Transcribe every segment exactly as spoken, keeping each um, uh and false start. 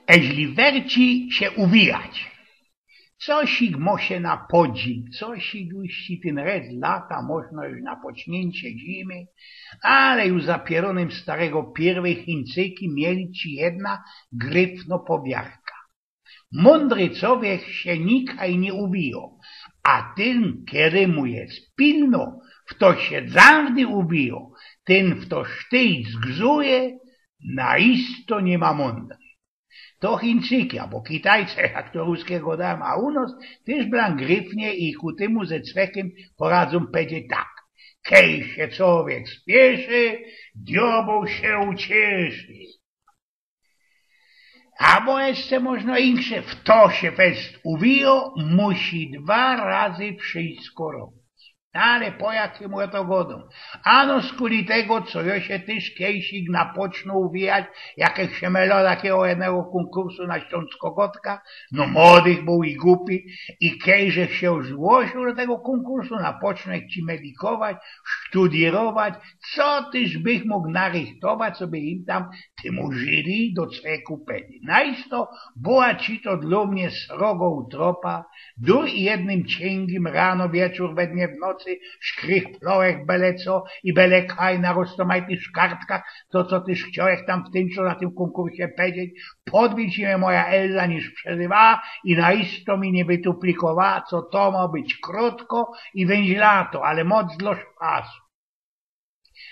Eźli werci sie uwijać. Cosik mo sie na podziym, cosik już ci tyn rest lata, możno już na poczniyncie zimy, ale już za pierōnym starego pierwyj Chińczyki mieli ci jedna gryfno powiadka. Mōndry cowiek sie nikaj niy uwijo, a tyn, kerymu je pilno, fto sie zawdy uwijo, tyn fto sztyjt zgrzuje, na isto niy ma mōndry. To Chińczyki abo Kitajce, jak to ruske godajōm, a u nos tyż blank gryfnie i ku tymu ze cwekym poradzōm powiedzieć tak. Kej sie cowiek spieszy, diobeł sie ucieszy. Abo jeszcze możno inksze, fto sie fest uwijo, musi dwa razy wszysko robić. Ale po jakimu jo to godōm? Ano skuli tego, co jo sie tyż kejsik napoczōm uwijać, jak ech sie mylōł takigo jednego kōnkursu na Ślōnskogodka, no młodych bōł i gupi, i kej żech sie już zgłosiōł do tego kōnkursu, napoczōm ci medikować, sztudiyrować, co tyż bych mōg narychtować, co by im tam tymu jury do cweku powiedzieć. Na isto była ci to dlō mie srogo utropa, dur i jednym ciynkim, rano, wieczōr, we dnie, w nocy, szkrychplōłech bele co i bele kaj na roztōmajtych szkartkach, to co tyż chciołech tam w tym czasie na tym kōnkursie powiedzieć, podbić mie moja Elza niż przezywała i na isto mi niy wytuplikowała, co to mo być krōtko i wyńźlato, ale moc dlō szpasu.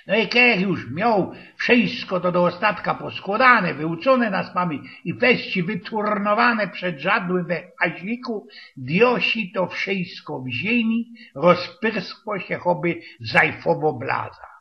No i kej już mioł wszysko to do ôstatka poskłodane, wyuczōne na spamiyńć i fest ci wyturnowane przed żadłym we haźliku, diosi to wszysko w ziymi rozpyrskło sie choby zajfowo blaza.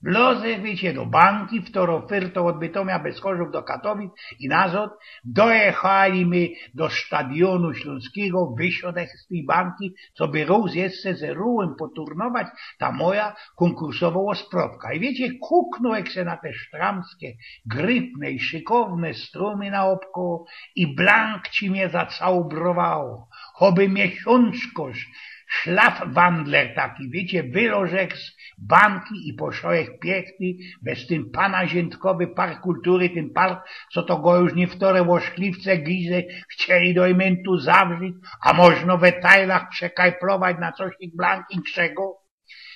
Wlozech, wiycie, do banki, wtoro fyrto ôd Bytōmia bez Chorzōw do Katowic i nazod, dojechali my do stadiōnu ślōnskigo, wysiodech z tyj banki, coby rōz jeszcze ze Rułym poturnować ta moja kōnkursowo ôsprowka. I wiycie, kuknōłech se na te sztramske, gryfne i szykowne strōmy naôbkoło i blank ci mie zacałobrowało. Choby miesiōnczkosz, szlafwandler taki, wiycie, wylożech z banki i poszołech piechty bez tyn panazientkowy park kultury, tyn park, co to go już niyftory ôszkliwce gizy chcieli do imyntu zawrzić, a możno we tajlach przekajplować na cosik blank inkszego.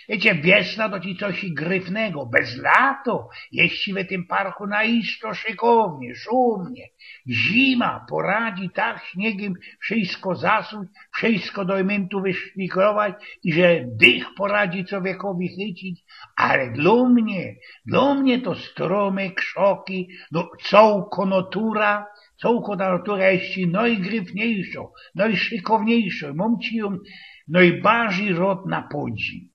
Wiycie, wiesna to ci cosik gryfnego, bez lato je ci we tym parku na isto szykownie, szumnie. Zima poradzi tak śniegym wszysko zasuć, wszysko do imyntu wyszpiklować i że dych poradzi cowiekowi chycić, ale dlō mie, dlō mie to strōmy, krzoki, no, cołko natura, cołko ta natura je ci nojgryfniejszo, nojszykowniejszo. Mōm ci jōm nojbardzij rod na podziym.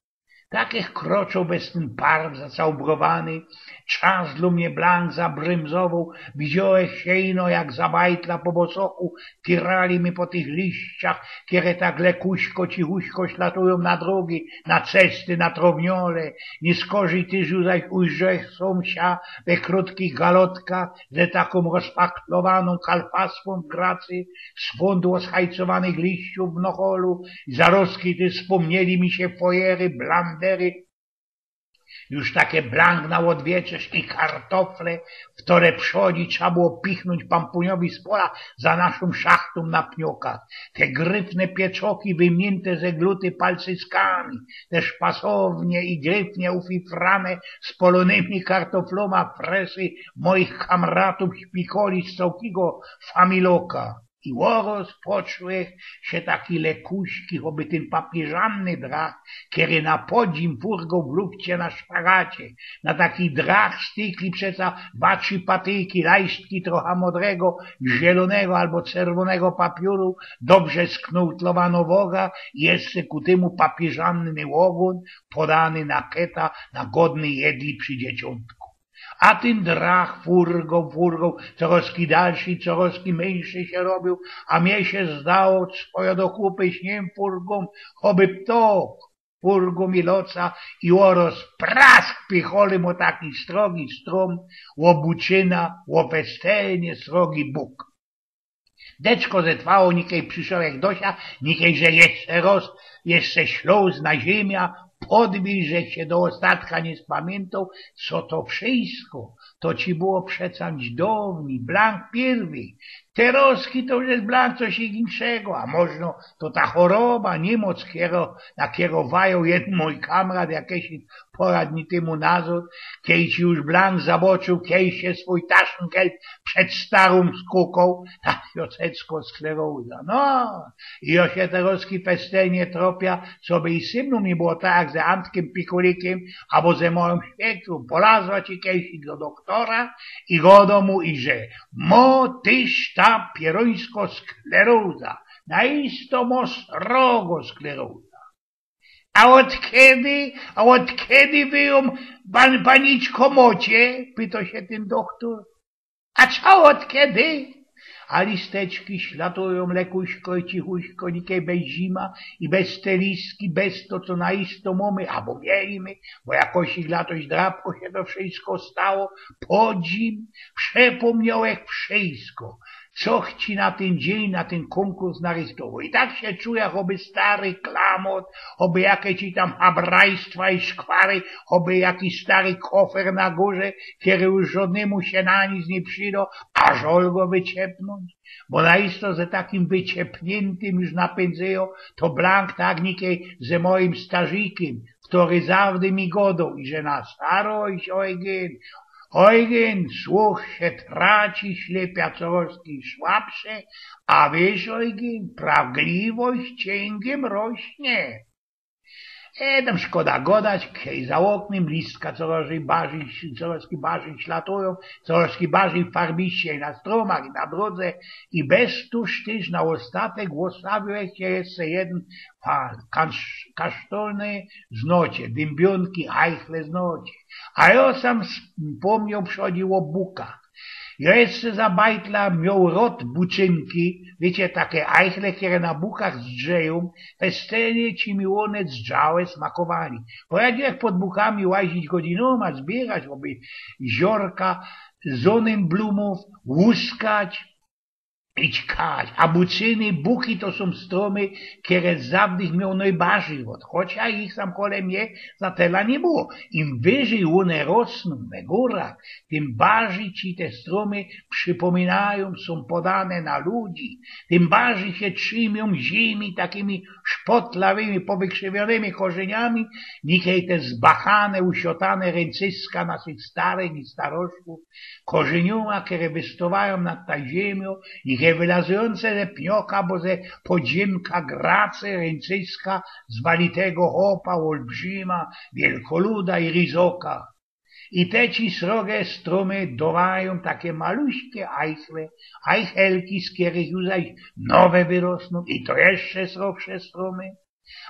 Tak ech kroczoł bez tyn park zacałobrowany, czas dlō mie blank zabrymzowoł, widziołech sie ino jak za bajtla po bosochu, tirali my po tych liściach, kere tak lekuśko, cichuśko ślatujōm na drogi, na cesty, na trowniole, niyskorzij tyż zaś ujrzołech sōm sia we krōtkich galotkach, ze takōm rozpachlowanōm kalfasłōm w gracy, spōnd ôzhajcowanych liściōw w noholu, i zarozki tyż spōmnieli mi sie fojery, blandery, już take blank na ôdwieczerz i kartofle, wtore przodzi trza było pichnōńć pampōniowi z pola za naszōm szachtōm na pniokach. Te gryfne pieczoki wymiyńte ze gluty palcyskami, te szpasownie i gryfnie ufifrane z polōnymi kartoflōma fresy moich kamratōw śpikoli z cołkigo familoka. I ôroz poczułech sie taki lekuśki, choby tyn papieżany drach, kery na podziym furgoł w lufcie na szparacie. Na taki drach stykli przeca dwa, trzi patyki, lajstki trocha modrego, zielonego abo czerwonego papiōru, dobrze sknōłtlowano woga i jeszcze ku tymu papieżany ôgōn podany na keta, na godny jedli przi dzieciōntku. A tyn drach furgoł, furgoł, corozki dalszy, corozki myńszy sie robiōł, a mie sie zdało, swojo do kupy z nim furgoł, choby ptok furgoł mi loca i ôroz prask picholi mu taki srogi strōm, ô buczyna, ô festelnie srogi bōk. Deczko zetrwało, nikej przyszołech do sia, nikej że jeszcze roz, jeszcze ślōzna ziymia, ôdbiył, żech sie do ôstatka niy spamiyntŏł, co to wszysko, to ci było przecã dŏwnij, blank piyrwyj. Terŏzki to już je blank coś inkszego, a możno to ta choroba, niymoc, kero, na kero wajŏł jedyn mōj kamrat jakeś pŏra dni tymu nazŏd, kej ci już blank zabŏczōł, kej sie swōj tasznkelt przed starōm skukŏł, ta fiocecko skleroza. No, i jŏ sie terŏzki pestelnie tropiã, coby i sy mnōm niy było tak, jak ze Antkiym Pikulikym, abo ze mojōm świykrōm. Polazła ci kejsik do doktora i gŏdō mu, iże mŏ tyż ta pierōńsko skleroza. Na isto mŏ srogo skleroza. A ôd kedy, a ôd kedy wy jōm, pan, paniczko, mŏcie? Pytŏ sie tyn dochtōr. A co ôd kedy? A listeczki ślatujōm lekuśko i cichuśko, nikej bez zima i bez te listki, bez to, co na isto mōmy, abo mieli my, bo jakoś ich latoś drapko sie to wszysko stało, podzim, przepōmniŏłech wszysko, co ci na tyn dziyń, na tyn kōnkurs narychtowoł. I tak sie czujã, choby stary klamot, choby jakeś ci tam habrajstwa i szkwary, choby jakiś stary kofer na gōrze, kery już żŏdnymu sie na nic niy przidŏ, a żol go wyciepnōńć. Bo na isto ze takim wyciepniętym już na pynzyjŏ, to blank tak nikej ze mojim starzikym, kery zawdy mi gŏdŏ, iże na starość, Ojgyn, Ojgyn, słuch sie traci, ślypia corŏz słabsze, a wiysz, Ojgyn, prawdliwość ciynkiem rośnie. E, tam szkoda gŏdać, kej za ôknym listka corŏz bardzij, corŏz bardzij ślatujōm, corŏz bardzij farbiście i na strōmach, i na drodze, i bez tuż tyż na ôstatek ôstawiōł jeszcze, jeszcze jedyn pan, kasz-, kasztolne znocie, dymbionki, ajchle znocie. A jŏ sam spōmniōł przodzi ô bukach. Jŏ jeszcze za bajtla mioł rot buczynki, wiycie, take ajchle, kere na bukach zdrzejōm, pestelnie ci mi ône zdrzałe smakowali. Bo jŏ jak pod bukami łazić godzynōma, zbiyrać, ôby ziorka, Sōnnenblumōw, łuskać, ić kać. A buczyny, buki to sōm strōmy, kere zawdy mioł nojbardzij rot. Chocia ich sam kole mie za tela niy było. Im wyżyj ône rosnōm we gōrach, tym bardzij ci te strōmy przipōminajōm, sōm podane na ludzi, tym bardzij sie trzimiōm zimi takimi szpotlawymi, powykrzywiōnymi korzyniami, nikej te zbachane, usiotane ryncyska naszych starych i staroszkōw, korzyniōma, kere wystōwajōm nad ta zimiōm, i te wylazujōnce ze pnioka, bo ze podziymka grace ryncyska zwalitego chopa, ôlbrzyma, wielkoluda i ryzoka. I te ci srogie strōmy dŏwajōm take maluśke ajchle, ajchelki, z kerych już zaś nowe wyrosnōm, i to jeszcze srogsze strōmy.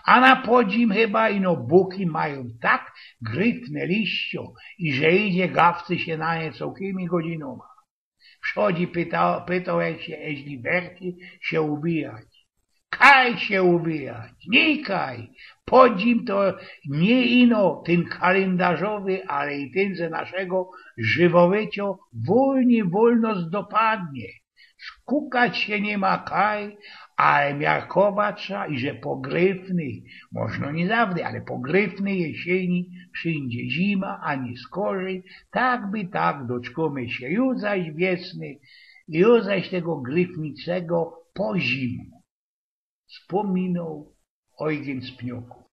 A na podzim chyba ino buki majōm tak gryfne liście, iże idzie gawcy sie na nie cołkimi godzynōma. Przodzi pytŏ, pytŏł, jak sie, jeźli werty sie ubijać. Kaj sie ubijać, nikaj. Podzim to niy ino tyn kalyndarzowy, ale i tyn ze naszego żywowyciŏ wolnie wolność dopadnie. Skukać sie niy ma kaj, ale miarkować trza, iże po gryfnyj, możno niy zawdy, ale po gryfnyj jesyni przińdzie zima, a niy skorzej, tak by tak doczkōmy sie już zaś wiesny, już zaś tego gryfniczego pozimku. Spōminŏł Ojgyn z Pniokōw.